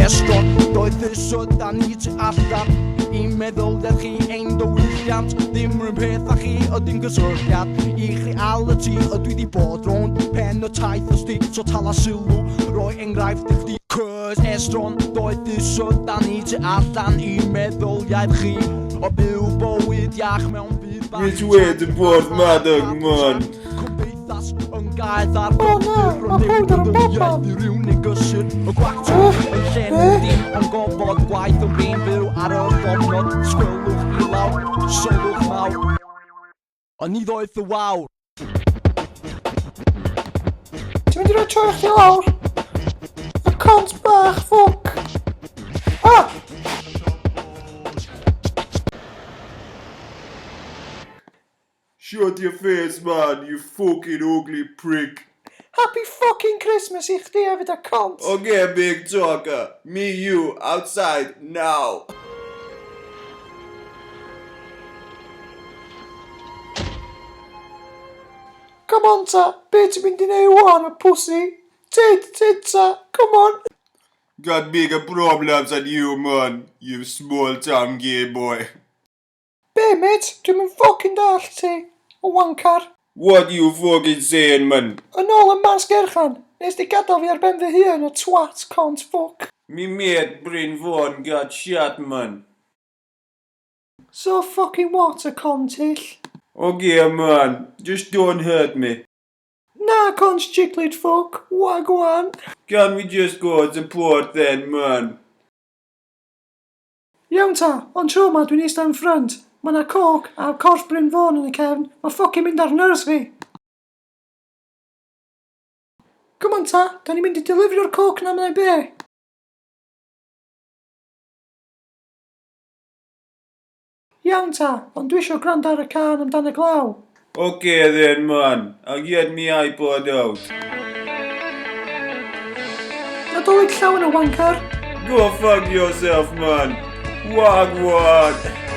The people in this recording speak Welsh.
Estron, doedd ydan ni tu allan I meddwl dedd chi ein dywylliant. Ddim rhywun peth â chi o dim gysylltiad. I'ch reality ydw i di bod rownd pen y taith os di so tala sylw. Roi enghraifft i chdi. Cos estron, doedd ydan ni tu allan I meddyliau chi o byw bywyd iach mewn byd bach. Which way to Porthmadog, man? Cymdeithas yn gaeth ar O na, ma' powdr yn bobman. Yw'r unig gysur y gwactw Wff, yn llenwi be? dim ond gofod gwaith yn fi'n byw ar y gofnod. Sgwelwch i lawr, sylwch mawr. Ond ni ddoeth y wawr. Ti'n mynd i roi troi chdi lawr? Y cont bach, ffwc! Ah! Shut your face, man, you fucking ugly prick. Happy fucking Christmas i chdi hefyd a cont! Okay, big talker. Me, you, outside, now. Come on ta, be ti'n mynd i neud wan, y pussy? Tyd, tyd ta, come on! Got bigger problems than you, man. You small town gay boy. Be, mate? Dwi'm yn fucking dallt ti. O wancar. What you fucking saying, man? Yn ôl y Maes Gerchan, nes di gadael fi ar ben fy hun o twat cont fuck. Me mate Bryn Fôn got shot, man. So fucking what, a cont hyll? Okay, man. Just don't hurt me. Na, cont jiglyd fuck. Wagwan. Can we just go to port then, man? Iawn ta, ond tro ma dwi'n eistedd yn ffrynt. Mae na coc a corff Bryn Fôn yn y cefn. Mae fucking mynd ar nerves fi. Come on ta, da ni'n mynd i delifrio'r coc na neu be? Iawn ta, ond dwi eisiau gwrando ar y cân amdan y glaw. Okay then, man. I'll get me iPod out. Nadolig llawen o wanker. Go fuck yourself, man. Wagwan.